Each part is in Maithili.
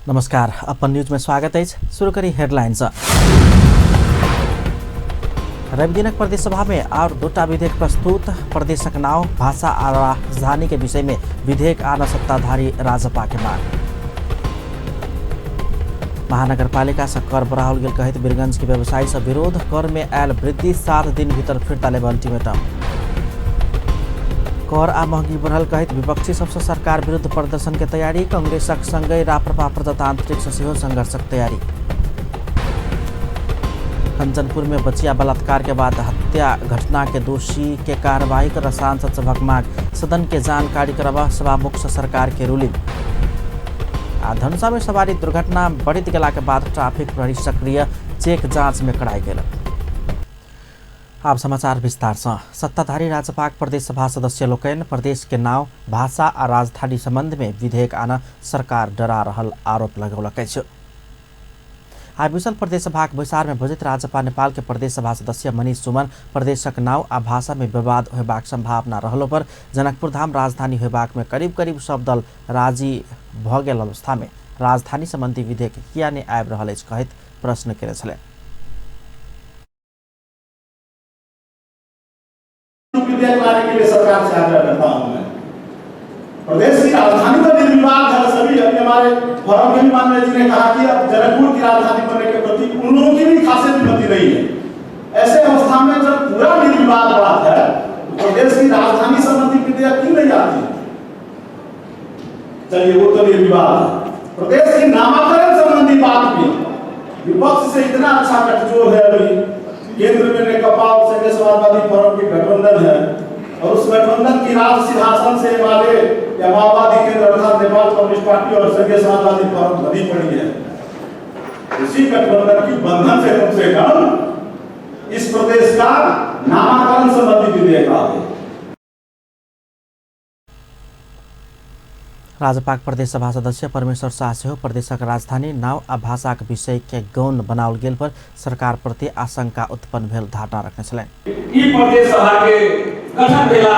नमस्कार, अपन न्यूज में स्वागत अछि। शुरू करी हेडलाइंस। रवि दिनक प्रदेश सभा में और दूटा विधेयक प्रस्तुत। प्रदेशक नाव, भाषा आ राजधानी के विषय में विधेयक आन सत्ताधारी राजपा के मांग। महानगरपालिका से कर बढ़ाओल गेल कहैत वीरगंज के व्यवसायी से विरोध। कर में आयल वृद्धि 7 दिन भीतर फिर्ता लेब अल्टीमेटम। कर आ महंगी बढ़ल कहैत विपक्षी सबसे सरकार विरुद्ध प्रदर्शन के तैयारी। कांग्रेसक संगहि राप्रपा प्रजातांत्रिक से सेहो संघर्षक तैयारी। कंचनपुर में बचिया बलात्कार के बाद हत्या घटना के दोषी के कार्रवाई कर सांसद सभक मांग। सदन के जानकारी करबा सभामुख से सरकार के रूलिंग। आ धनुषा में सवारी दुर्घटना बढ़ित गेला के बाद ट्रैफिक प्रहरी सक्रिय, चेक जांच में कड़ाई गेलक। आब समाचार विस्तार से। सत्ताधारी राजपाक प्रदेश सभा सदस्य लोकनि प्रदेश के नाव, भाषा आ राजधानी संबंध में विधेयक आन सरकार डरा रहल आरोप लगौलक अछि। आइ बैसल प्रदेश सभाक बैसार में बजैत राजपा नेपाल के प्रदेश सभा सदस्य मनीष सुमन प्रदेशक नाव आ भाषा में विवाद होयबाक संभावना रहलो पर जनकपुर धाम राजधानी होयबाक में करीब करीब सब दल राजी भ गेल अवस्था में राजधानी संबंधी विधेयक किया नहि आबि रहल अछि कहैत प्रश्न केने छलनि। विधेयक लाने के लिए सरकार से आग्रह करता हूं मैं। प्रदेश की राजधानी तो निर्विवाद है सभी। अभी हमारे फोरम के भी माननीय जी ने कहा कि अब जनकपुर की राजधानी बनने के प्रति उन लोगों की भी खासियत विपत्ति नहीं है। ऐसे अवस्था में जब पूरा निर्विवाद बात है तो प्रदेश की राजधानी संबंधी विधेयक क्यों नहीं आती? चलिए, वो तो निर्विवाद है। प्रदेश की नामांकन संबंधी बात भी विपक्ष से इतना अच्छा गठजोड़ है। अभी केंद्र में नेकपा और संघीय समाजवादी फोरम की गठबंधन है और उस गठबंधन की राज सिंहासन से एमाले या माओवादी केंद्र अर्थात नेपाल कम्युनिस्ट पार्टी और संघीय समाजवादी फोरम बनी पड़ी है। उसी गठबंधन की बंधन से कम से कम इस प्रदेश का नामांकन संबंधी विधेयक आवे। राजपाक प्रदेश सभा सदस्य परमेश्वर शाह सेहो प्रदेशक राजधानी, नाव आ भाषाक विषय के गौण बनाओल गेल पर सरकार प्रति आशंका उत्पन्न भेल धारणा रखने छलनि। ई प्रदेश सभा के गठन भेला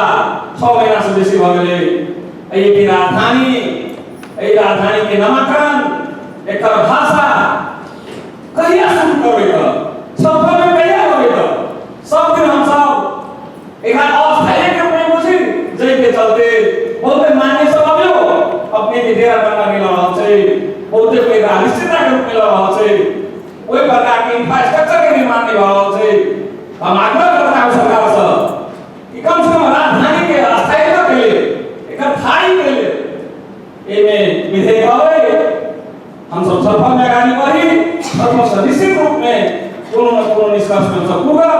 6 महीना से बेसी भ गेलै। एहि राजधानी, एहि राजधानी के नामांकन, एकर भाषा कहिया शुरू करबै, त छलफल में कहिया होबै? त सब दिन हम सब एकरा अस्थायी के रूप में बुझी, जाहि के चलते बहुते मान्य सब अबियो अपने के डेरा डंडा मिल रहल छै, बहुते पैघ अनिश्चितता के रूप मिल रहल छै, ओहि प्रकार के इंफ्रास्ट्रक्चर के निर्माण नहीं भऽ रहल छै। हम आग्रह करता हूं सरकार से कि कम से कम राजधानी के स्थायित्व के लिए, एकर थाई के लिए एमे विधेयक आवे, हम सब छलफल में अगाडि बढ़ी। छलफल से निश्चित रूप में कोनो न कोनो निष्कर्ष में हम सब पुगब।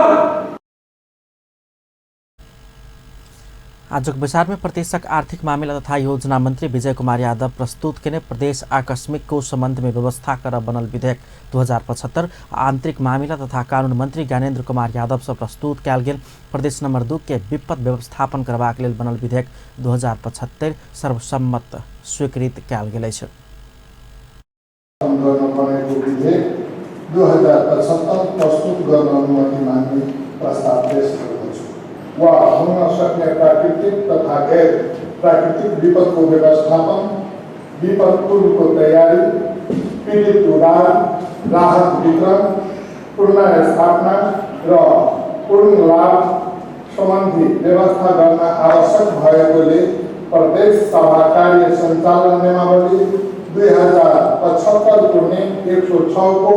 आजुक बैसार में प्रदेशक आर्थिक मामिला तथा योजना मंत्री विजय कुमार यादव प्रस्तुत केने प्रदेश आकस्मिक कोष संबंध में व्यवस्था कर बनल विधेयक 2075 आ आंतरिक मामिला तथा कानून मंत्री ज्ञानेन्द्र कुमार यादव से प्रस्तुत कयल गेल प्रदेश नंबर 2 के विपद व्यवस्थापन करबाक लेल बनल विधेयक 2075 सर्वसम्मत स्वीकृत कयल गेल अछि। गर्न बनेको विधेयक 2075 प्रस्तुत गर्न अनुमति माग्ने प्रस्ताव पेश गर्दछु। वा हुन सक्ने प्राकृतिक तथा गैर प्राकृतिक विपदको व्यवस्थापन, विपद पूर्वको तयारी, पीडित उडान, राहत वितरण, पुनर्स्थापना र पूर्ण लाभ सम्बन्धी व्यवस्था गर्न आवश्यक भएकोले प्रदेश सभा कार्य सञ्चालन नियमावली 2075 को नियम 106 को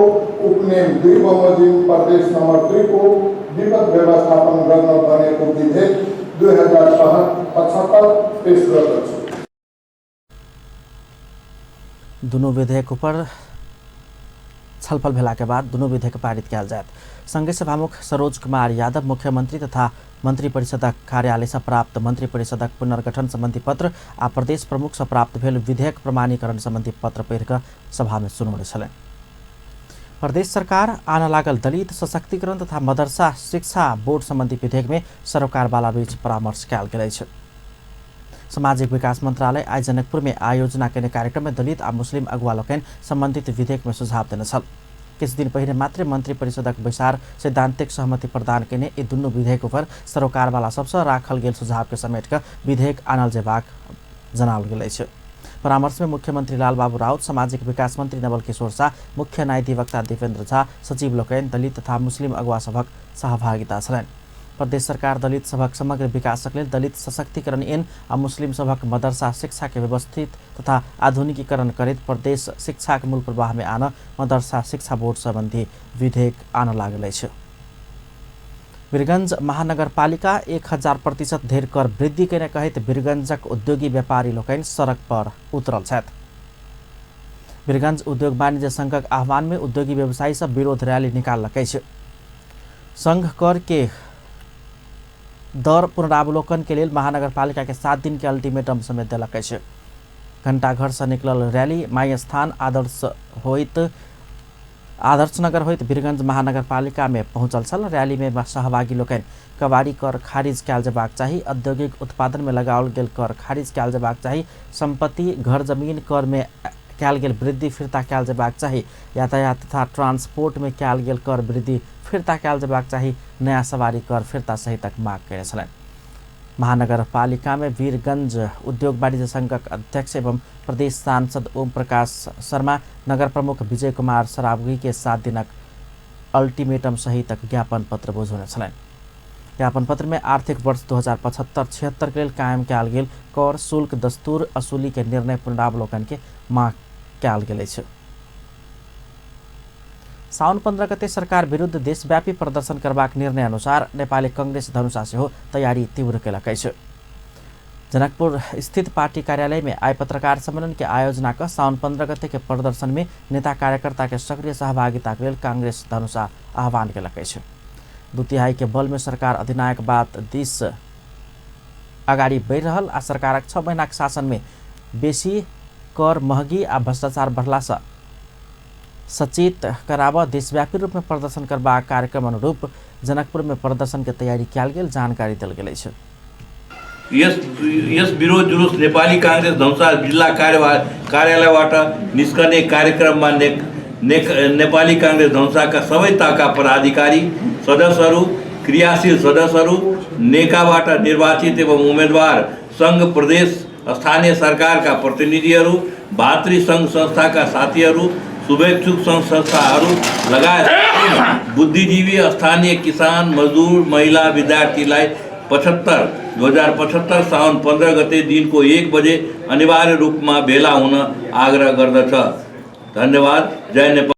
उपनियम 2 बमोजिम प्रदेश नम्बर 2 को विपद व्यवस्थापन गर्न बनेको विधेयक 2075 पेश गर्दछु। दुनू विधेयक ऊपर छलफल भेला के बाद दुनू विधेयक पारित कयल जायत। संघीय सभामुख सरोज कुमार यादव मुख्यमंत्री तथा मंत्रिपरिषदक कार्यालय से प्राप्त मंत्रिपरिषदक पुनर्गठन संबंधी पत्र आ प्रदेश प्रमुख से प्राप्त भेल विधेयक प्रमाणीकरण संबंधी पत्र पढ़ि कऽ सभा में सुनौने छलनि। प्रदेश सरकार आन लागल दलित सशक्तिकरण तथा मदरसा शिक्षा बोर्ड संबंधी विधेयक में सरोकारवाला बीच परामर्श कयल गेल अछि। सामाजिक विकास मंत्रालय आइ जनकपुर में आयोजना केने कार्यक्रम में दलित आ मुस्लिम अगुवा लोकनि संबंधित विधेयक में सुझाव देने छल। किछु दिन पहिने मात्रे मंत्री परिषदक बैसार सैद्धांतिक सहमति प्रदान केने ई दुनू विधेयक ऊपर सरोकारवाला सबसँ राखल गेल सुझाव के समेट कऽ विधेयक आनल जेबाक जनाओल गेल अछि। परामर्श में मुख्यमंत्री लालबाबू राउत, सामाजिक विकास मंत्री नवल किशोर शाह, मुख्य न्यायाधिवक्ता देवेन्द्र झा, सचिव लोकनि, दलित तथा मुस्लिम अगुवा सभक सहभागिता छलनि। प्रदेश सरकार दलित सभक समग्र विकासक लेल दलित सशक्तिकरण ऐन आ मुस्लिम सभक मदरसा शिक्षा के व्यवस्थित तथा आधुनिकीकरण करैत प्रदेश शिक्षाक मूल प्रवाह में आन मदरसा शिक्षा बोर्ड संबंधी विधेयक आन लागल अछि। वीरगंज महानगरपालिका 1000% धेर कर वृद्धि केने कहैत वीरगंजक उद्योगी व्यापारी लोकनि सड़क पर उतरल छथि। वीरगंज उद्योग वाणिज्य संघक आह्वान में उद्योगी व्यवसायी सब विरोध रैली निकाललक अछि। संघ कर के दर पुनरावलोकन के लेल महानगरपालिका के 7 दिन के अल्टीमेटम समेत देलक अछि। घंटाघर से निकलल रैली माई स्थान आदर्श नगर होइत वीरगंज महानगरपालिका में पहुंचल छल। रैली में सहभागी लोकनि कबाड़ी कर खारिज कयल जेबाक चाही, औद्योगिक उत्पादन में लगाओल गेल कर खारिज कयल जेबाक चाही, संपत्ति घर जमीन कर में कयल गेल वृद्धि फिर्ता कयल जेबाक चाही, यातायात तथा ट्रांसपोर्ट में कयल गेल कर वृद्धि फिर्ता कयल जेबाक चाही, नया सवारी कर फिर्ता सहितक माग कयने छलनि। महानगरपालिका में वीरगंज उद्योग वाणिज्य संघक अध्यक्ष एवं प्रदेश सांसद ओम प्रकाश शर्मा, नगर प्रमुख विजय कुमार सरावगी के 7 दिनक अल्टीमेटम सहितक ज्ञापन पत्र बुझौने छलनि। ज्ञापन पत्र में आर्थिक वर्ष 2075-76 के लेल कायम कयल गेल कर शुल्क दस्तूर असूली के निर्णय पुनरावलोकन के माग कयल गेल अछि। साउन 15 गते सरकार विरुद्ध देशव्यापी प्रदर्शन करबाक निर्णय अनुसार नेपाली कंग्रेस धनुषा सेहो तैयारी तीव्र केलक अछि। जनकपुर स्थित पार्टी कार्यालय में आइ पत्रकार सम्मेलन के आयोजना क साउन 15 गते के प्रदर्शन में नेता कार्यकर्ता के सक्रिय सहभागिता के लेल कांग्रेस धनुषा आह्वान केलक अछि। 2/3 के बल में सरकार अधिनायक बात दिस अगाडि बढ़ि रहल आ सरकारक 6 महीनाक शासन में बेसी कर महगी आ भ्रष्टाचार बढ़ला से सचेत कराब देशव्यापी रूप में प्रदर्शन करबाक कार्यक्रम अनुरूप जनकपुर में प्रदर्शन के तैयारी कयल गेल जानकारी देल गेल अछि। यस विरोध जुलुस नेपाली कांग्रेस धनुषा जिल्ला कार्यालयबाट निस्कने कार्यक्रममा नेपाली कांग्रेस धनुषाका सबै तहका पदाधिकारी सदस्यहरू, क्रियाशील सदस्यहरू, नेकाबाट निर्वाचित एवं उम्मेदवार, संघ प्रदेश स्थानीय सरकारका प्रतिनिधिहरू, भातृ संघ संस्थाका साथीहरू, शुभेच्छुक संघ संस्थाहरू लगायत बुद्धिजीवी, स्थानीय किसान, मजदुर, महिला, विद्यार्थीलाई 2075 साउन 15 गते दिनको 1 बजे अनिवार्य रूपमा भेला हुन आग्रह गर्दछ। धन्यवाद। जय नेपाल।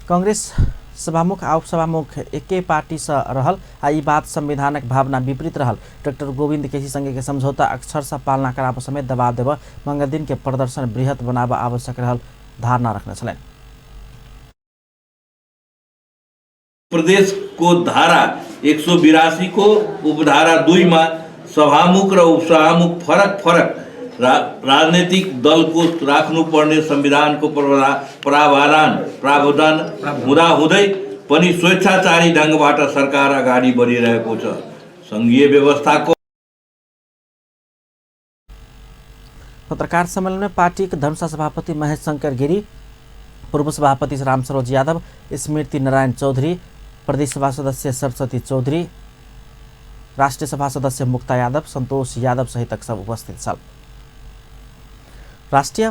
कांग्रेस सभामुख आ उपसभामुख एके पार्टी से रहल आ ई बात संविधानक भावना विपरीत रहल डाक्टर गोविंद केसी संगे के समझौता अक्षरशः पालना कराब समेत दबाव देब मंगल दिन के प्रदर्शन बृहत बनाब आवश्यक रहल धारणा रखने छलनि। प्रदेश को धारा 182 को उपधारा 2 मा सभामुख र उपसभामुख फरक फरक राजनीतिक दलको राख्नुपर्ने संविधानको प्रावधान हुँदाहुँदै पनि स्वेच्छाचारी ढङ्गबाट सरकार अगाडि बढिरहेको छ। संघीय व्यवस्थाको पत्रकार सम्मेलन में पार्टी के धनुषा सभापति महेश शंकर गिरी, पूर्व सभापति रामसरोज यादव, स्मृति नारायण चौधरी, प्रदेश सभा सदस्य सरस्वती चौधरी, राष्ट्रिय सभा सदस्य मुक्ता यादव, संतोष यादव सहितक सब उपस्थित छल। राष्ट्रिय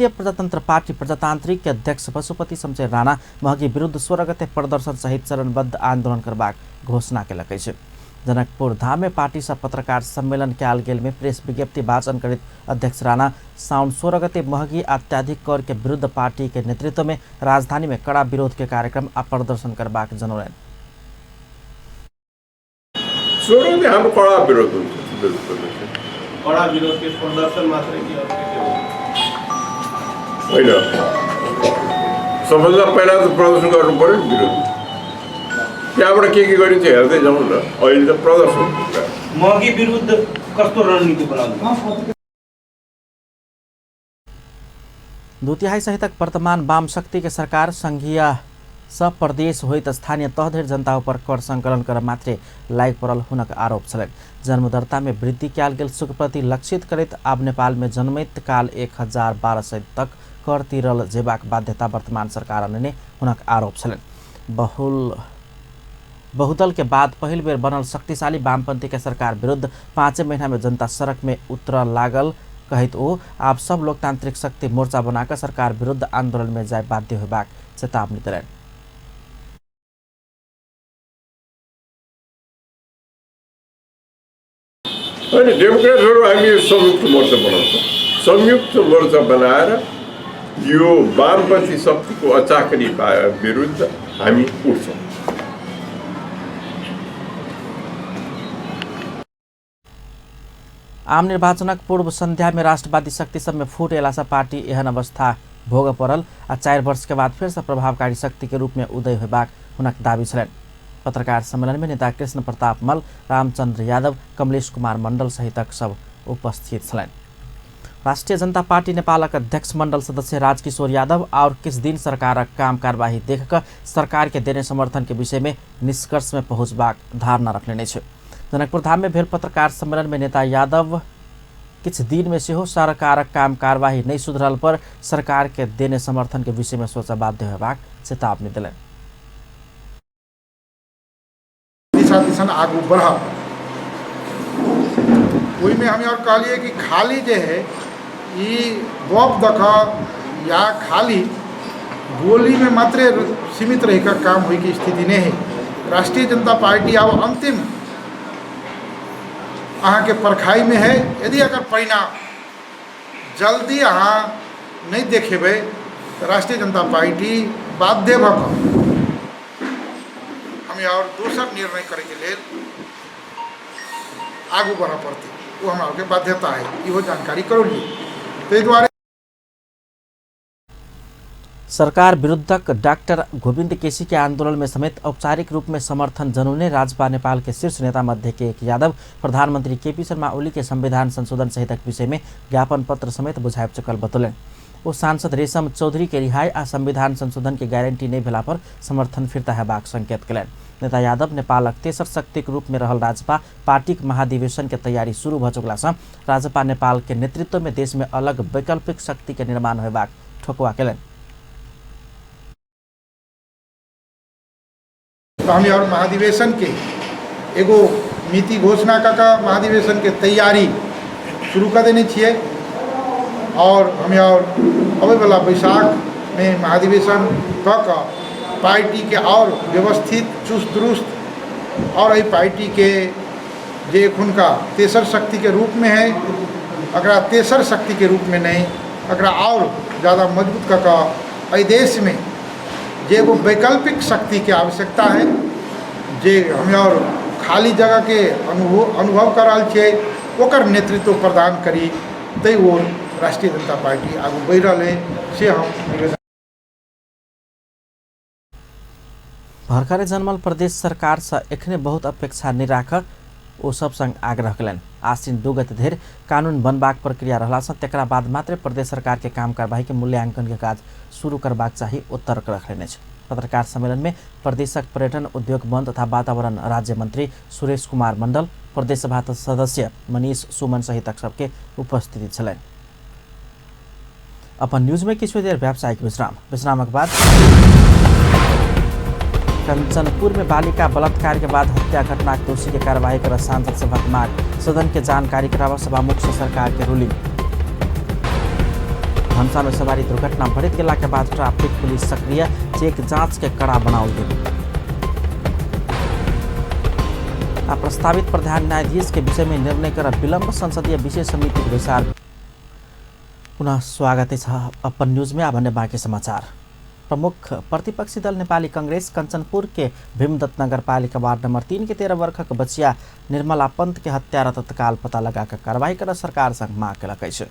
प्रजातंत्र पार्टी प्रजातांत्रिक के अध्यक्ष पशुपति शमशेर राणा महगी विरुद्ध 16 गते प्रदर्शन सहित चरणबद्ध आंदोलन करबाक घोषणा केलक अछि। जनकपुर धाम में पार्टी से पत्रकार सम्मेलन कयल गेल में प्रेस विज्ञप्ति वाचन करैत अध्यक्ष राणा साउन 16 गते महगी अत्याधिक कर के विरुद्ध पार्टी के नेतृत्व में राजधानी में कड़ा विरोध के कार्यक्रम आ प्रदर्शन करबाक जनौलनि। 16 गते हाम्रो कड़ा विरोध हुन्छ। कड़ा विरोध के प्रदर्शन मात्रै कि अरू के हो? होइन, सबभन्दा पहिला त प्रदर्शन गर्नु पर्यो नि विरोध, त्यहाँबाट के गरिन्छ हेर्दै जाउँ न। अहिले त प्रदर्शन। महगी विरुद्ध कस्तो रणनीति बनाउनु? 2/3 सहितक वर्तमान वाम शक्ति के सरकार संघीय सब प्रदेश होइत स्थानीय तह धरि जनता उपर कर संकलन कर मात्रे लागि परल हुनक आरोप छलनि। जन्मदर्ता में वृद्धि कयल गेल सुखप्रति लक्षित करैत आब नेपाल में जन्मैत काल 1200 तक कर तिरल जेबाक बाध्यता वर्तमान सरकार अनने हुनक आरोप छलनि। बहुल बहुदल के बाद पहिल बेर बनल शक्तिशाली वामपंथी के सरकार विरुद्ध 5 महीना में जनता सड़क में उतर लागल कहैत ओ आब सब लोकतांत्रिक शक्ति मोर्चा बनाकर सरकार विरुद्ध आंदोलन में जाय बाध्य होबाक चेतावनी देलनि। होइन, डेमोक्रेटहरू हामी संयुक्त मोर्चा बनाउँछौँ। संयुक्त मोर्चा बनाएर यो वामपन्थी शक्तिको अचाकरी विरुद्ध हामी उठ्छौँ। आम निर्वाचनक पूर्व संध्या में राष्ट्रवादी शक्ति सब में फूट एला से पार्टी एहन अवस्था भोग पड़ल आ 4 वर्ष के बाद फिर से प्रभावकारी शक्ति के रूप में उदय होबाक हुनक दावी छलनि। पत्रकार सम्मेलन में नेता कृष्ण प्रताप मल्ल, रामचंद्र यादव, कमलेश कुमार मंडल सहितक सब उपस्थित छलनि। राष्ट्रिय जनता पार्टी नेपालक अध्यक्ष मंडल सदस्य राजकिशोर यादव और किस दिन सरकारक काम कार्यवाही देखकर सरकार के देने समर्थन के विषय में निष्कर्ष में पहुँचबाक धारणा रखने छै। जनकपुर धाम में भेल पत्रकार सम्मेलन में नेता यादव किछ दिन में सेहो सरकारक काम कार्यवाही नहीं सुधरल पर सरकार के देने समर्थन के विषय में सोच बाध्य होबाक चेतावनी देलनि। दिशा दिशन आगू बढ़ब, ओहिमे हम और कहलिए कि खाली जे है ई गप दख या खाली गोली में मात्र सीमित रह के काम होई के स्थिति नहीं है। राष्ट्रीय जनता पार्टी अब अंतिम अहाँ के परखाई में है। यदि अगर परिणाम जल्दी अहाँ नहीं देखेबै तो राष्ट्रीय जनता पार्टी बाध्य भऽ कऽ हम और दोसर निर्णय करैके लेल आगू बढ़ऽ पड़तै। वो हमरा आरके बाध्यता है, इहो जानकारी करौलियै। ताहि दुआरे सरकार विरुद्धक डॉक्टर गोविंद केसी के आंदोलन में समेत औपचारिक रूप में समर्थन जनौने राजपा नेपाल के शीर्ष नेता मध्य के एक यादव प्रधानमंत्री केपी शर्मा ओली के संविधान संशोधन सहितक विषय में ज्ञापन पत्र समेत बुझाबि चुकल बतौलनि। ओ सांसद रेशम चौधरी के रिहाई आ संविधान संशोधन के गारंटी नहीं भेला पर समर्थन फिर्ता हेबाक संकेत कयलनि। नेता यादव नेपालक तेसर शक्तिक रूप में रहल राजपा पार्टीक महाधिवेशन के तैयारी शुरू भऽ चुकला सँ राजपा नेपाल के नेतृत्व में देश में अलग वैकल्पिक शक्ति के निर्माण होबाक ठोकुआ कयलनि। तो हम और महाधिवेशन के एगो मिति घोषणा कऽ कऽ महाधिवेशन के तैयारी शुरू कऽ देने छियै और हम और अबैवला बैसाख में महाधिवेशन कऽ कऽ पार्टी के और व्यवस्थित चुस्त दुरुस्त और एहि पार्टी के जे एखुनका तेसर शक्ति के रूप में है, अकरा तेसर शक्ति के रूप में नहीं, अकरा और ज़्यादा मजबूत कऽ कऽ एहि देश में जे एगो वैकल्पिक शक्ति के आवश्यकता है, जे हम और खाली जगह के अनुभव कर रहल छियै, ओकर नेतृत्व प्रदान करी, ताहि ओर राष्ट्रीय जनता पार्टी आगू बढ़ि रहल है, से हम निवेदन। भर्खरे जन्मल प्रदेश सरकार से एखने बहुत अपेक्षा नहीं राख ओ सब संग आग्रह कयलनि। आश्विन 2 गते धरि कानून बनबाक प्रक्रिया रहला सँ तकरा बाद मात्र प्रदेश सरकार के काम कार्यवाही के मूल्यांकन के काज शुरू करबाक चाही, ओ तर्क रखलनि अछि। पत्रकार सम्मेलन में प्रदेशक पर्यटन उद्योग वन तथा वातावरण राज्य मंत्री सुरेश कुमार मंडल, प्रदेश सभा सदस्य मनीष सुमन सहितक सबके उपस्थिति छलनि। अपन न्यूज में किछु देर व्यावसायिक विश्राम, विश्रामक बाद कंचनपुर में बालिका बलात्कार के बाद हत्या घटना के दोषी के कार्रवाई कर सांसद सभक मांग, सदन के जानकारी करावा सभामुख से सरकार के रूलिंग। धनसा में सवारी दुर्घटना बढ़ित गेला के बाद ट्रैफिक पुलिस सक्रिय, चेक जांच के कड़ा बनाओल गेल। आ प्रस्तावित प्रधान न्यायाधीश के विषय में निर्णय कर विलंब संसदीय विशेष समिति के बैसार। पुनः स्वागत है अपन न्यूज में। अब बाकी समाचार। प्रमुख प्रतिपक्षी दल नेपाली कांग्रेस कंचनपुर के भीमदत्त नगरपालिका वार्ड नंबर 3 के 13 वर्षक बचिया निर्मला पंत के हत्यारा तत्काल पता लगाकर कार्रवाई कर सरकार संग माग केलक अछि।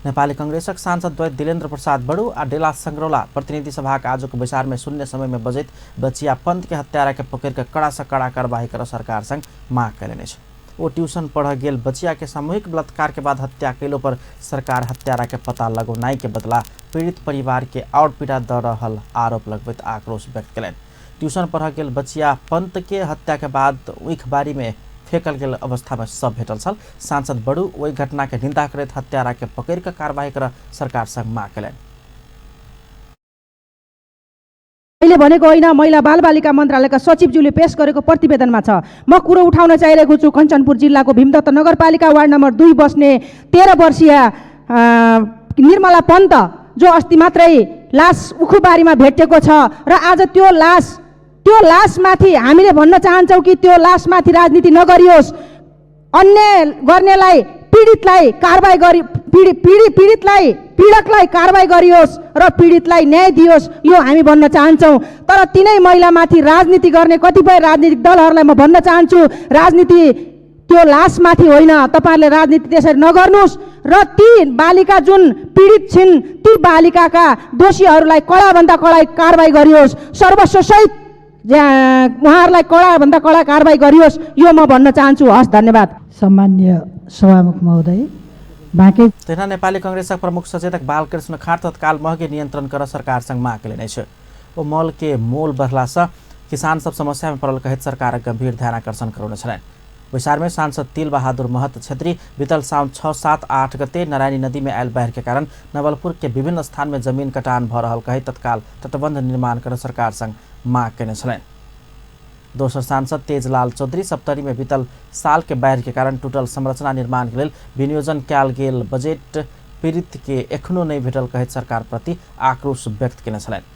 नेपाली कांग्रेसक सांसद द्वय दिलेन्द्र प्रसाद बडू आ डेला संग्रौला प्रतिनिधि सभाक आजुक बैसार में शून्य समय में बजैत बचिया पंत के हत्यारा के पकड़ के कड़ा से कड़ा कार्रवाई कर सरकार संग माग कयलनि अछि। ओ ट्यूशन पढ़ गेल बचिया के सामूहिक बलात्कार के बाद हत्या कैलो पर सरकार हत्यारा के पता लगौनाई के बदला पीड़ित परिवार के और पीड़ा दऽ रहल आरोप लगबैत आक्रोश व्यक्त कयलनि। ट्यूशन पढ़ गेल बचिया पंत के हत्या के बाद ऊखबारी में फेकल गेल अवस्था में शव भेटल छल। सांसद बडू ओहि घटना के निंदा करैत हत्यारा के पकड़ के कार्रवाई कर सरकार संग माग कयलनि। अहिले मैले भनेको होइन, महिला बालबालिका मन्त्रालयका सचिवज्यूले पेश गरेको प्रतिवेदनमा छ। म कुरो उठाउन चाहिरहेको छु कञ्चनपुर जिल्लाको भीमदत्त नगरपालिका वार्ड नम्बर 2 बस्ने 13 वर्षीय निर्मला पन्त, जो अस्ति मात्रै लास उखुबारीमा भेटिएको छ र आज त्यो लासमाथि हामीले भन्न चाहन्छौँ कि त्यो लासमाथि राजनीति नगरियोस्। अन्याय गर्नेलाई, पीडितलाई कारबाही गरी पीडितलाई पीडकलाई कारबाही गरियोस् र पीडितलाई न्याय दियोस्, यो हामी भन्न चाहन्छौँ। तर तिनै महिलामाथि राजनीति गर्ने कतिपय राजनीतिक दलहरूलाई म भन्न चाहन्छु, राजनीति त्यो लासमाथि होइन, तपाईँहरूले राजनीति त्यसरी नगर्नुहोस् र ती बालिका जुन पीडित छिन् ती बालिकाका दोषीहरूलाई कडाभन्दा कडा कारबाही गरियोस्, सर्वस्वसहित उहाँहरूलाई कडाभन्दा कडा कारबाही गरियोस्, यो म भन्न चाहन्छु। हस्, धन्यवाद। सम्मान्य सभामुख महोदय, बाँके तहिना नेपाली कांग्रेसक प्रमुख सचेतक बालकृष्ण खाँड तत्काल महँगी नियन्त्रण कर सरकारसँग माग केलनि अछि। ओ मल के मोल बढ़लासँ किसान सब समस्या में पड़ल कहैत सरकारक गंभीर ध्यानाकर्षण करौने छलनि। बैसार में सांसद तिल बहादुर महत छेत्री बीतल साउन 6, 7, 8 गते नारायणी नदी में आयल बाढ़ि के कारण नवलपुर के विभिन्न स्थान में जमीन कटान भ रहल कहैत तत्काल तटबंध निर्माण कर सरकारसँग माग केने छलनि। दोसर सांसद तेजलाल चौधरी सप्तरी में बीतल साल के बाढ़ि के कारण टूटल संरचना निर्माण के लेल विनियोजन कयल गेल बजट पीड़ित के एखनो नहि भेटल कहैत सरकार प्रति आक्रोश व्यक्त केने छलनि।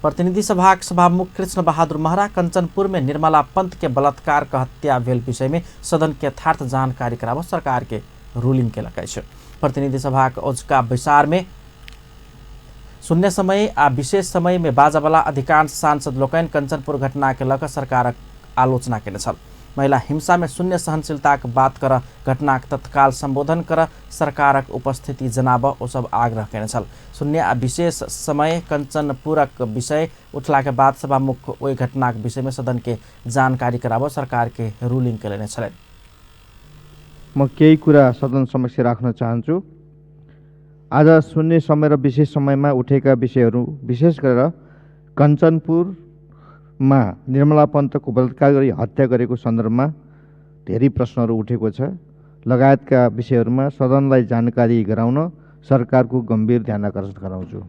प्रतिनिधि सभाक सभामुख कृष्ण बहादुर महरा कंचनपुर में निर्मला पंत के बलात्कार के हत्या भेल विषय में सदन के यथार्थ जानकारी कराबऽ सरकार के रूलिंग केलक अछि। प्रतिनिधि सभाक औजका बैसार में शून्य समय आ विशेष समय में बाजबला अधिकांश सांसद लोकनि कंचनपुर घटना के लऽ कऽ सरकारक आलोचना केने छल। महिला हिंसा में शून्य सहनशीलताक बात कर घटनाक तत्काल संबोधन कर सरकारक उपस्थिति जनाबऽ ओ सब आग्रह केने छल। शून्य आ विशेष समय कंचनपुरक विषय उठला के बाद सभामुख ओहि घटनाक विषय में सदन के जानकारी कराबऽ सरकार के रूलिंग केलने छलनि। म केही कुरा सदन समक्ष राख्न चाहन्छु। आज शून्य समय र विशेष समयमा उठेका विषयहरू विशेष गरेर कञ्चनपुरमा निर्मला पन्तको बलात्कार गरी हत्या गरेको सन्दर्भमा धेरै प्रश्नहरू उठेको छ। लगायतका विषयहरूमा सदनलाई जानकारी गराउन सरकारको गम्भीर ध्यान आकर्षण गराउँछु।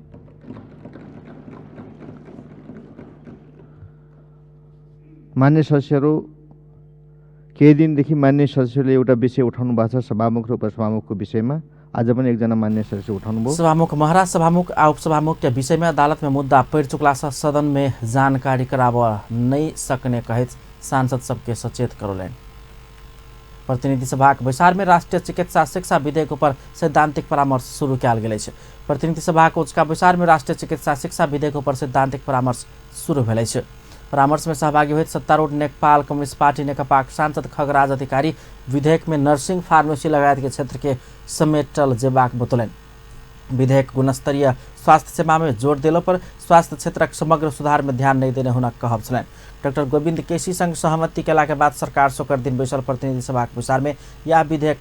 मान्य सदस्यहरू, केही दिनदेखि मान्य सदस्यले एउटा विषय उठाउनु भएको छ सभामुख र उपसभामुखको विषयमा। आज पनि एकजना मान्य सदस्य उठाउनुभयो। सभामुख महरा सभामुख आ उपसभामुख के विषय में अदालत में मुद्दा पड़ि चुकला से सदन में जानकारी कराबऽ नहि सकने कहैत सांसद सबके सचेत करौलनि। प्रतिनिधि सभाक बैसार में राष्ट्रीय चिकित्सा शिक्षा विधेयक पर सैद्धांतिक परामर्श शुरू कयल गेल अछि। प्रतिनिधि सभाक उचका बैसार में राष्ट्रीय चिकित्सा शिक्षा विधेयक पर सैद्धांतिक परामर्श शुरू भेल अछि। परामर्श में सहभागी होइत सत्तारूढ़ नेपाल कम्युनिस्ट पार्टी नेकपाक सांसद खगराज अधिकारी विधेयक में नर्सिंग फार्मेसी लगायत के क्षेत्र के समेटल जेबाक बतौलनि। विधेयक गुणस्तरीय स्वास्थ्य सेवा में जोर देलो पर स्वास्थ्य क्षेत्रक समग्र सुधार में ध्यान नहीं देने हुनक कहब छलनि। डॉक्टर गोविंद केसी संग सहमति केला के बाद सरकार शुक्र दिन बैसल प्रतिनिधि सभाक बैसार में यह विधेयक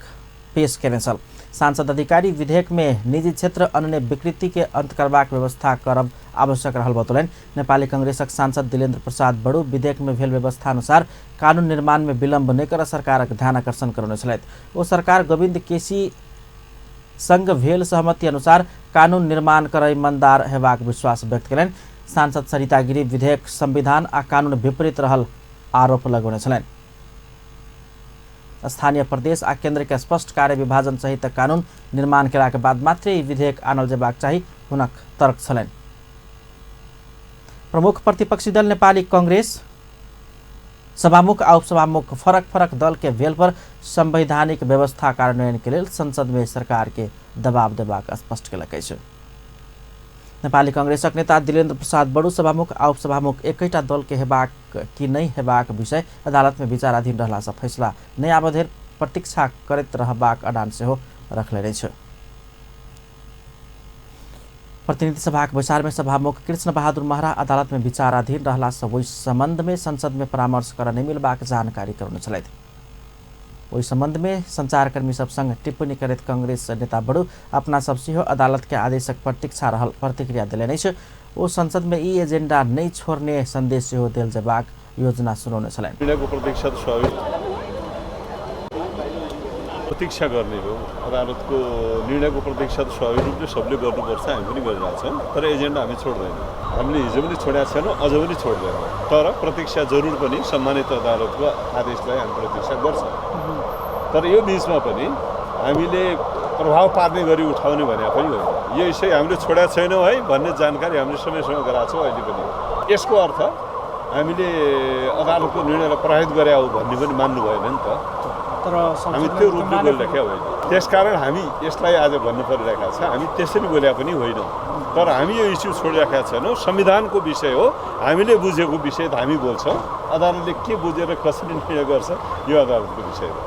पेश केने छल। सांसद अधिकारी विधेयक में निजी क्षेत्र अन्य विकृति के अंत करबाक व्यवस्था करब आवश्यक रहल बतौलनि। नेपाली कांग्रेसक सांसद दिलेन्द्र प्रसाद बड़ू विधेयक में भेल व्यवस्था अनुसार कानून निर्माण में विलम्ब नहि कर सरकारक ध्यान आकर्षण करौने छलथि। ओ सरकार गोविंद केसी संग भेल सहमति अनुसार कानून निर्माण कर ईमानदार हेबाक विश्वास व्यक्त केलनि। सांसद सरिता गिरी विधेयक संविधान आ कानून विपरीत रहल आरोप लगौने छलनि। स्थानीय प्रदेश आ केंद्र के स्पष्ट कार्य विभाजन सहित कानून निर्माण केला के बाद मात्रे ई विधेयक आनल जेबाक चाही हुनक तर्क छलनि। प्रमुख प्रतिपक्षी दल नेपाली कांग्रेस सभामुख आ उपसभामुख फरक फरक दल के भेल पर संवैधानिक व्यवस्था कार्यान्वयन के लेल संसद में सरकार के दबाव देबाक स्पष्ट केलक अछि। नेपाली कांग्रेसक नेता दिलेन्द्र प्रसाद बड़ू सभामुख आ उपसभामुख एकैटा दल के हेबाक कि नहि हेबाक विषय अदालत में विचाराधीन रहला से फैसला नहि आबऽ धरि प्रतीक्षा करैत रहबाक अडान सेहो रखले अछि। प्रतिनिधि सभाक बैसार में सभामुख कृष्ण बहादुर महरा अदालत में विचाराधीन रहला से ओहि संबंध में संसद में परामर्श कर नहि मिलबाक जानकारी करौने छलथि। ओहि संबंध में संचारकर्मी सब संग टिप्पणी करैत कांग्रेस नेता बड़ू अपना सब सेहो अदालत के आदेशक प्रतीक्षा रहल प्रतिक्रिया देलनि अछि। ओ संसद में ई एजेंडा नहि छोड़ने संदेश सेहो देल जेबाक योजना सुनौने छलनि। निर्णयको प्रतीक्षा त स्वाभाविक। प्रतीक्षा गर्ने हो। अदालतको निर्णयको प्रतीक्षा त स्वाभाविक रूपले सबले गर्नुपर्छ, हामी पनि गरिरहेछौँ, तर एजेन्डा हामी छोड्दैनौँ। हामीले हिजो पनि छोडेका छैनौँ, अझ पनि छोड्दैनौँ, तर प्रतीक्षा जरुर पनि सम्मानित अदालतको आदेशलाई हामी प्रतीक्षा गर्छौँ। तर यो बिचमा पनि हामीले प्रभाव पार्ने गरी उठाउने भने पनि होइन। यो विषय हामीले छोडेका छैनौँ है भन्ने जानकारी हामीले समयसँग गराएको छौँ अहिले पनि। यसको अर्थ हामीले अदालतको निर्णयलाई प्रभावित गरे हो भन्ने पनि मान्नु भएन नि त। तर हामी त्यो रूपले बोलिराखेका होइन। त्यसकारण हामी यसलाई आज भन्नु परिरहेको छ, हामी त्यसरी बोलेका पनि होइनौँ, तर हामी यो इस्यु छोडिराखेका छैनौँ। संविधानको विषय हो, हामीले बुझेको विषय त हामी बोल्छौँ। अदालतले के बुझेर कसरी निर्णय गर्छ यो अदालतको विषय हो।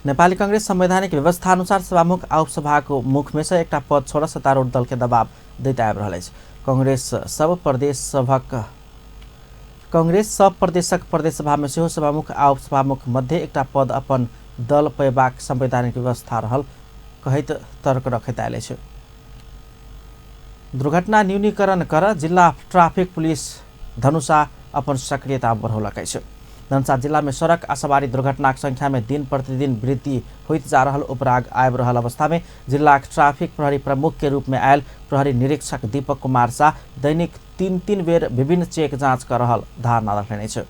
नेपाली कांग्रेस संवैधानिक व्यवस्था अनुसार सभामुख आ उपसभाको मुखमे से एकटा पद छोड़ सत्तारूढ़ दल के दबाव दैत आबि रहल अछि। कांग्रेस सब प्रदेशक प्रदेशसभा में सेहो सभामुख आ उपसभामुख मध्य एकटा पद अपन दल पयबाक संवैधानिक व्यवस्था रहल कहैत तर्क रखैत आयल अछि। दुर्घटना न्यूनीकरण कर जिल्ला ट्राफिक पुलिस धनुषा अपन सक्रियता बढ़ौलक अछि। धनुषा जिला में सड़क आ सवारी दुर्घटनाक संख्या में दिन प्रतिदिन वृद्धि होइत जा रहल उपराग आबि रहल अवस्था में जिलाक ट्राफिक प्रहरी प्रमुख के रूप में आयल प्रहरी निरीक्षक दीपक कुमार शाह दैनिक 3-3 बेर विभिन्न चेक जांच कर रहल धारणा रखने अछि।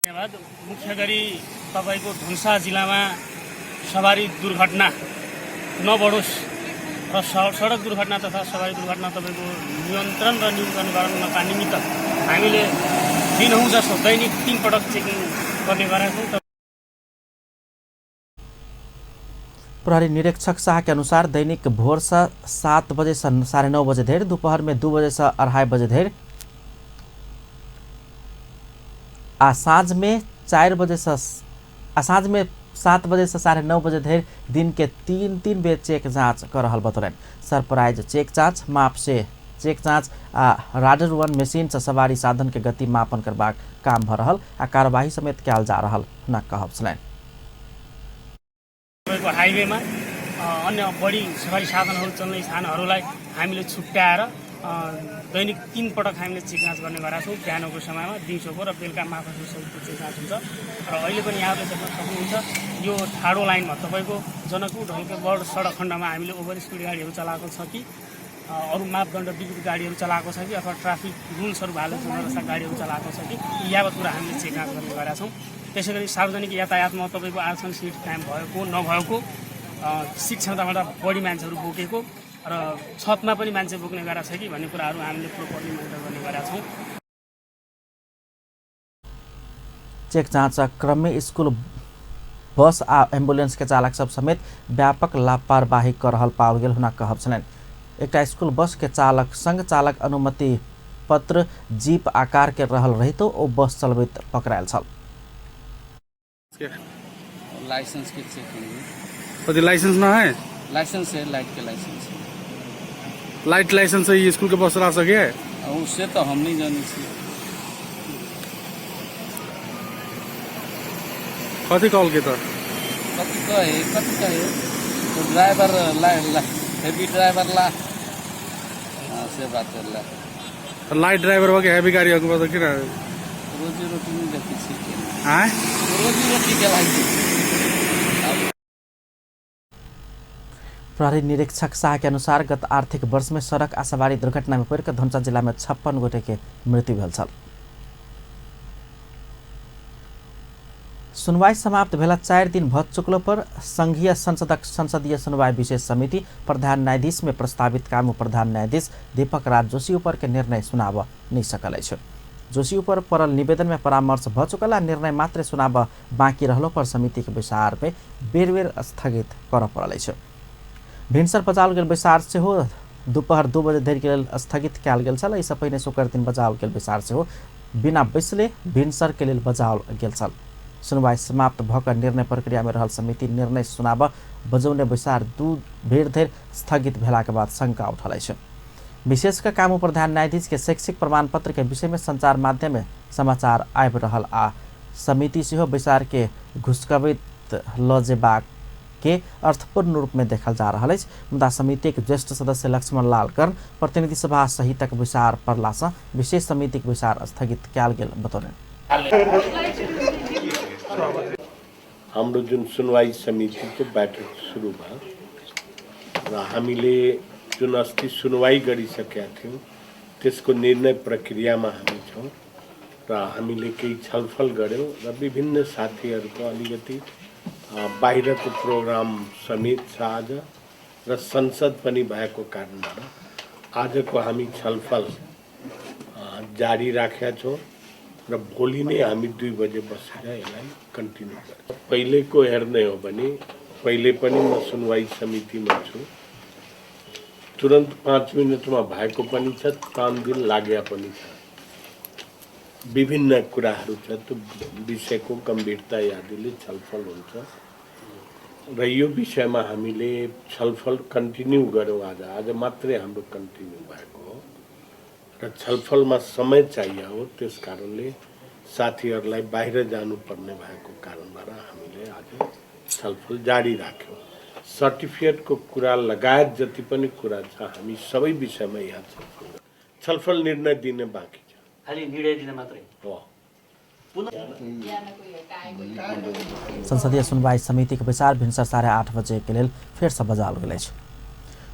धन्यवाद। मुख्य गरी तपाईको धनुषा जिल्लामा सवारी दुर्घटना नबढोस् र सडक दुर्घटना तथा सवारी दुर्घटना तपाईको नियन्त्रण र न्यूनीकरण गर्नका निमित्त हामीले दिनहुँ जसो दैनिक 3 पटक चेकिङ गर्ने गरेका छौँ। प्रहरी निरीक्षक शाह के अनुसार दैनिक भोर से 7 बजे से 9:30 बजे धरि, दोपहर में 2 बजे से 2:30 बजे धरि आ साँझ में 4 बजे से आ साँझ में 7 बजे से 9:30 बजे धरि दिन के 3-3 बेर चेक जाँच कर रहल बतौलनि। सरप्राइज चेक जाँच, माप से चेक जाँच आ राडर वन मशीन से सवारी साधन के गति मापन करबाक काम भ रहल आ कार्यवाही समेत कयल जा रहल हुनक कहब छलनि। हाइवेमा अन्य बढी सवारी साधनहरू चल्ने स्थानहरूलाई हामीले छुट्याएर दैनिक 3 पटक हामीले चेक जाँच गर्ने गरेका छौँ। बिहानको समयमा, दिउँसोको र बेलुका माफको सहितको चेक जाँच हुन्छ र अहिले पनि यहाँहरूले देख्न सक्नुहुन्छ यो ठाडो लाइनमा तपाईँको जनकपुर ढल्केबड सडक खण्डमा हामीले ओभर स्पिड गाडीहरू चलाएको छ कि अरू मापदण्ड विरुद्ध गाडीहरू चलाएको छ कि अथवा ट्राफिक रुल्सहरू भाइलेसन गरेर गाडीहरू चलाएको छ कि यावत कुरा हामीले चेक जाँच गर्ने गरेका छौँ। त्यसै गरी सार्वजनिक यातायातमा तपाईँको आरक्षण सिट कायम भएको नभएको, सिट क्षमताभन्दा बढी मान्छेहरू बोकेको र छतमा पनि मान्छे बोक्ने गरेको छ कि भन्ने कुराहरू हामीले प्रोपरली मोनिटर गर्ने गरेका छौँ। चेक जाँच क्रममे स्कुल बस आ एम्बुलेंस के चालक सब समेत व्यापक लापरवाही कर रहल पाओल गेल हुनक कहब छलनि। एकटा स्कूल बस के चालक संग चालक अनुमति पत्र जीप आकार के रहल रहितो ओ बस चलबैत पकड़ायल छल। लाइसेंस के चेकिंग कथी लाइसेंस ना है? लाइसेंस है, लाइट के लाइसेंस है। लाइट लाइसेंस है स्कूल के बस चला सके? उससे तो हम नहीं जाने छी। कथी कॉल के तो कथी कहे कथी कहे तो ड्राइवर ला, ला हेवी ड्राइवर ला से बात ला लाइट ड्राइवर हो के हेवी गाड़ी हो के किना रोजी रोटी नहीं देखी छी। हां रोजी रोटी के लागि। प्रहरी निरीक्षक शाह के अनुसार गत आर्थिक वर्ष में सड़क आ सवारी दुर्घटना में पड़िकऽ धनुषा जिला में 56 गोटे के मृत्यु भेल छल। सुनवाई समाप्त भेला 4 दिन भ चुकलो पर संघीय संसदक संसदीय सुनवाई विशेष समिति प्रधान न्यायाधीश में प्रस्तावित कामू प्रधान न्यायाधीश दीपक राज जोशी ऊपर के निर्णय सुनाब नहीं सकल अछि। जोशी ऊपर पड़ल निवेदन में परामर्श भ चुकल आ निर्णय मात्र सुनाब बाँकी रहलो पर समिति के बैसार में बेर बेर स्थगित करऽ पड़ल अछि। भिनसर बजाओल गेल बैसार सेहो दुपहर 2 बजे धरि के लेल स्थगित कयल गेल छल। एहिसँ पहिने शुक्र दिन बजाओल गेल बैसार सेहो बिना बैसले भिनसर के लेल बजाओल गेल छल। सुनवाई समाप्त भऽ कऽ निर्णय प्रक्रिया में रहल समिति निर्णय सुनाब बजौने बैसार 2 बेर धरि स्थगित भेलाक बाद शंका उठल अछि। विशेष कऽ कामू प्रधान न्यायाधीश के शैक्षिक प्रमाणपत्र के विषय में संचार माध्यम में समाचार आबि रहल आ समिति सेहो बैसार के घुसकबैत लऽ जेबाक के अर्थपूर्ण रूप में देखल जा रहल अछि। मुदा समितिक ज्येष्ठ सदस्य लक्ष्मण लाल कर्ण प्रतिनिधि सभा सहितक बैसार पड़लासँ विशेष समितिक बैसार स्थगित कयल गेल बतौलनि। हाम्रो जुन सुनवाई समितिको बैठक सुरु भयो र हामीले जुन अस्ति सुनवाई गरिसकेका थियौँ त्यसको निर्णय प्रक्रियामा हामी छौँ र हामीले केही छलफल गऱ्यौँ र विभिन्न साथीहरूको अलिकति बाहिरको प्रोग्राम समेत छ आज र संसद पनि भएको कारणबाट आजको हामी छलफल जारी राखेका छौँ र भोलि नै हामी 2 बजे बसेर यसलाई कन्टिन्यू गर्छौँ। पहिलेको हेर्ने हो भने पहिले पनि म सुनवाई समितिमा छु, तुरन्त 5 मिनटमा भएको पनि छ, 5 दिन लाग्या पनि छ। विभिन्न कुराहरू छ, त्यो विषयको गम्भीरता यादीले छलफल हुन्छ र यो विषयमा हामीले छलफल कन्टिन्यू गऱ्यौँ। आज आज मात्रै हाम्रो कन्टिन्यू भएको हो र छलफलमा समय चाहियो हो, त्यस कारणले साथीहरूलाई बाहिर जानुपर्ने भएको कारणबाट हामीले आज छलफल जारी राख्यौँ। सर्टिफिकेटको कुरा लगायत जति पनि कुरा छ हामी सबै विषयमा यहाँ छलफल गर्छौँ। छलफल निर्णय दिने बाँकी छ, खालि निर्णय दिन मात्रै हो। संसदीय सुनवाई समितिको विचार भिन्सर 8:30 बजे के लेल फेरसँ बजाओल गेल अछि।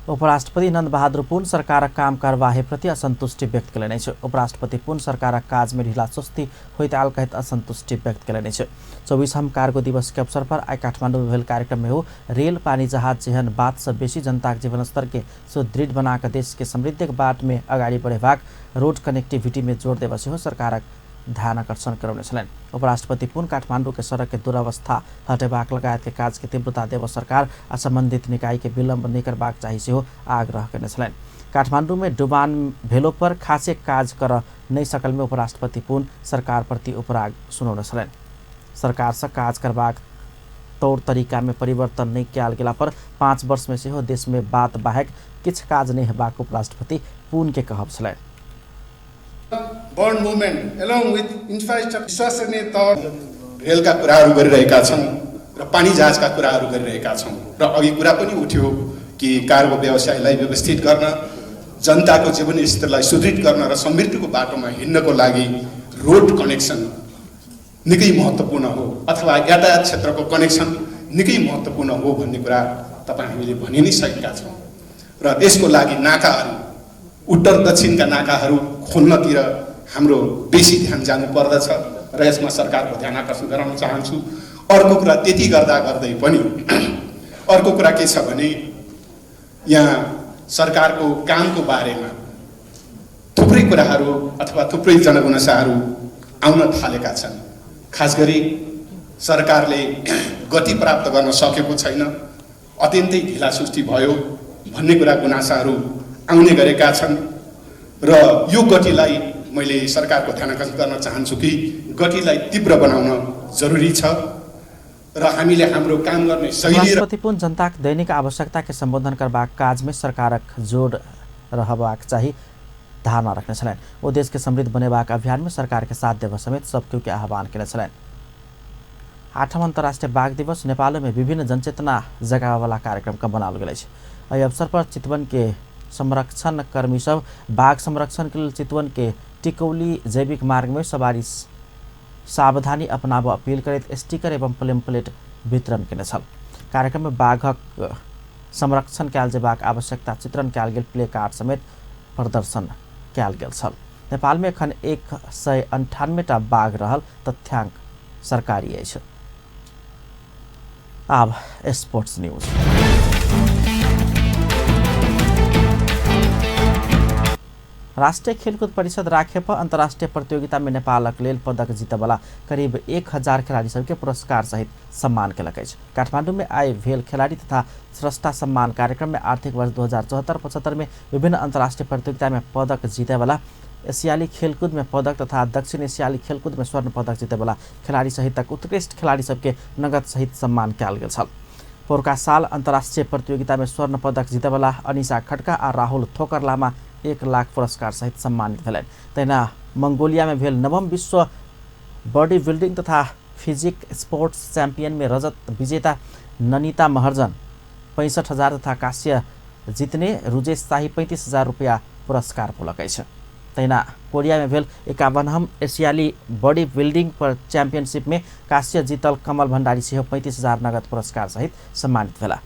उपराष्ट्रपति नन्द बहादुर पुन सरकारक काम कार्यवाहीप्रति असन्तुष्टि व्यक्त कयलनि अछि। उपराष्ट्रपति पुन सरकारक काजमे ढिला सुस्ती होइत आयल कहैत असन्तुष्टि व्यक्त कयलनि अछि। 24हम कार्गो दिवस के अवसर पर आइ काठमाडौँमे भेल कार्यक्रममे हो रेल पानी जहाज जेहन बातसँ बेसी जनताक जीवनस्तर के सुदृढ़ बना कऽ देश के समृद्धिक बाटमे अगाडि बढ़ेबाक रोड कनेक्टिविटीमे जोड़ देबऽ सेहो सरकारक ध्यान आकर्षण करौने छलनि। उपराष्ट्रपति पुन काठमाडौँ के सड़क के दुरवस्था हटेबाक लगायत के काज के तीव्रता देबऽ सरकार आ संबंधित निकाय के विलम्ब नहि करबाक चाही सेहो आग्रह कयने छलनि। काठमाडौँ में डुबान भेलो पर खासे काज कर नहि सकल में उपराष्ट्रपति पुन सरकार प्रति उपराग सुनौने छलनि। सरकार से काज करबाक तौर तरीका में परिवर्तन नहि कयल गेला पर 5 वर्ष में सेहो देश में बात बाहेक किछु काज नहि हेबाक उपराष्ट्रपति पुन के कहब छलनि। Bond movement along with infrastructure विश्वसनीय तौर रेलका कुराहरू गरिरहेका छौँ र पानी जहाजका कुराहरू गरिरहेका छौँ र अघि कुरा पनि उठ्यो कि कार्गो व्यवसायलाई व्यवस्थित गर्न, जनताको जीवनस्तरलाई सुदृढ गर्न र समृद्धिको बाटोमा हिँड्नको लागि रोड कनेक्सन निकै महत्त्वपूर्ण हो अथवा यातायात क्षेत्रको कनेक्सन निकै महत्त्वपूर्ण हो भन्ने कुरा तपाईँ हामीले भनि नै सकेका छौँ र त्यसको लागि नाकाहरू, उत्तर दक्षिणका नाकाहरू खोल्नतिर हाम्रो बेसी ध्यान जानु पर्दछ र यसमा सरकारको ध्यान आकर्षण गराउन चाहन्छु। अर्को कुरा त्यति गर्दा गर्दै पनि अर्को कुरा के छ भने यहाँ सरकारको कामको बारेमा थुप्रै कुराहरू अथवा थुप्रै जनगुनासाहरू आउन थालेका छन्। खास गरी सरकारले गति प्राप्त गर्न सकेको छैन, अत्यन्तै ढिलासुस्ती भयो भन्ने कुरा गुनासाहरू आउने गरेका छन् र यो गतिलाई मैले सरकारको ध्यान आकर्षण गर्न चाहन्छु कि गतिलाई तीव्र बनाउन जरुरी छ र हामीले हाम्रो काम गर्ने शैली। राष्ट्रपति पुन जनताक दैनिक आवश्यकता के सम्बोधन करबाक काजमे सरकारक जोड़ रहबाक चाही धारणा रखने छलनि। ओ देश के समृद्ध बनेबाक अभियान में सरकार के साथ देबऽ समेत सब के आह्वान केने छलनि। 8वां अंतर्राष्ट्रीय बाघ दिवस नेपाल में विभिन्न जनचेतना जगाबऽवला कार्यक्रम के बनाओल गेल अछि। एहि अवसर पर चितवन के संरक्षण कर्मी सब बाघ संरक्षण के लेल चितवन के टिकौली जैविक मार्ग में सवारी सावधानी अपनाबऽ अपील करैत स्टिकर एवं प्लेम्पलेट वितरण केने छल। कार्यक्रम में बाघक संरक्षण कयल जेबाक आवश्यकता चित्रण कयल गेल प्ले कार्ड समेत प्रदर्शन कयल गेल छल। नेपाल में एखन 198 टा बाघ रहल तथ्यांक सरकारी अछि। आब स्पोर्ट्स न्यूज। राष्ट्रिय खेलकुद परिषद राखेप अंतर्राष्ट्रीय प्रतियोगिता में नेपालक लेल पदक जीतबला करीब 1000 खेलाड़ी सबके पुरस्कार सहित सम्मान केलक अछि। काठमाडौँ में आइ भेल खेलाड़ी तथा स्रष्टा सम्मान कार्यक्रम में आर्थिक वर्ष 2074-75 में विभिन्न अंतर्राष्ट्रीय प्रतियोगिता में पदक जीतेवाला, एशियाली खेलकूद में पदक तथा दक्षिण एशियाली खेलकूद में स्वर्ण पदक जीतेवाला खेलाड़ी सहितक उत्कृष्ट खेलाड़ी सबके नगद सहित सम्मान कयल गेल छल। पोरका साल अंतर्राष्ट्रीय प्रतियोगिता में स्वर्ण पदक जीतेवाला अनिशा खड्का आ राहुल थोकर लामा 1 लाख पुरस्कार सहित सम्मानित भेलनि। तहिना मंगोलिया में भेल 9वां विश्व बॉडी बिल्डिंग तथा फिजिक स्पोर्ट्स चैंपियन में रजत विजेता ननिता महर्जन 65,000 तथा कांस्य जित्ने रुजेश शाही 35,000 रुपया पुरस्कार पौलक अछि। तहिना कोरिया में भेल 51हम एशियाली बॉडी बिल्डिंग पर चैंपियनशिप में कांस्य जीतल कमल भंडारी सेहो 35,000 नगद पुरस्कार सहित सम्मानित भेला।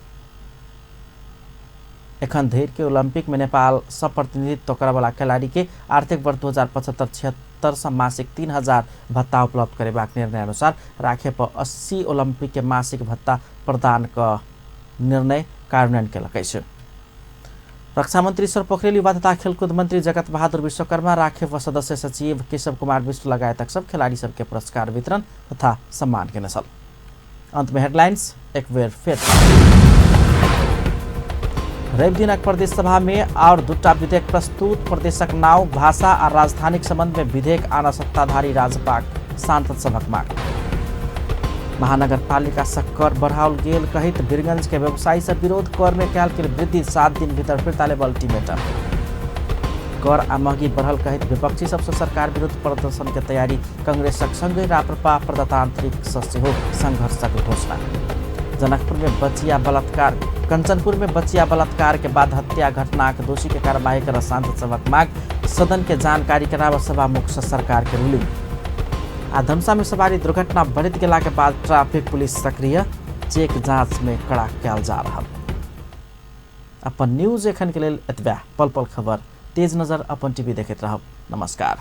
एखन धरि के ओलंपिक में नेपाल सब प्रतिनिधित्व करऽवला खेलाड़ी के आर्थिक वर्ष 2075-76 से मासिक 3,000 भत्ता उपलब्ध करेबाक निर्णय अनुसार राखेप 80 ओलंपिक के मासिक भत्ता प्रदान क निर्णय कार्यान्वयन केलक अछि। रक्षा मंत्री ईश्वर पोखरेल, युवा तथा खेलकूद मंत्री जगत बहादुर विश्वकर्मा, राखेप सदस्य सचिव केशव कुमार विश्व लगायतक सब खेलाड़ी सबके पुरस्कार वितरण तथा सम्मान केने छल। अंत में हेडलाइंस एक बेर फेर। रवि दिनक प्रदेश सभा में और दूटा विधेयक प्रस्तुत। प्रदेशक नाव, भाषा आ राजधानीक संबंध में विधेयक आना सत्ताधारी राजपाक सांसद सभक मांग। महानगरपालिका से कर बढ़ाओल गेल कहित वीरगंज के व्यवसायी से विरोध, कर में कयल गेल वृद्धि 7 दिन भीतर फिर्ता लेब अल्टीमेटम। कर आ महगी बढ़ल कहित विपक्षी सबसे सरकार विरुद्ध प्रदर्शन के तैयारी। कांग्रेसक संगहि राप्रपा प्रजातांत्रिक से सेहो संघर्षक घोषणा। जनकपुर में बचिया बलात्कार, कंचनपुर में बचिया बलात्कार के बाद हत्या घटनाक दोषी के कार्रवाई कर सांसद सभक मांग। सदन के जानकारी कराब सभामुख से सरकार के रूलिंग। आ धनुषा में सवारी दुर्घटना बढ़ित गेला के बाद ट्रैफिक पुलिस सक्रिय, चेक जांच में कड़ा कयल जा रहा। अपन न्यूज एखन के लेल एतबे। पल पल खबर, तेज नजर, अपन टीवी देखैत रहब। नमस्कार।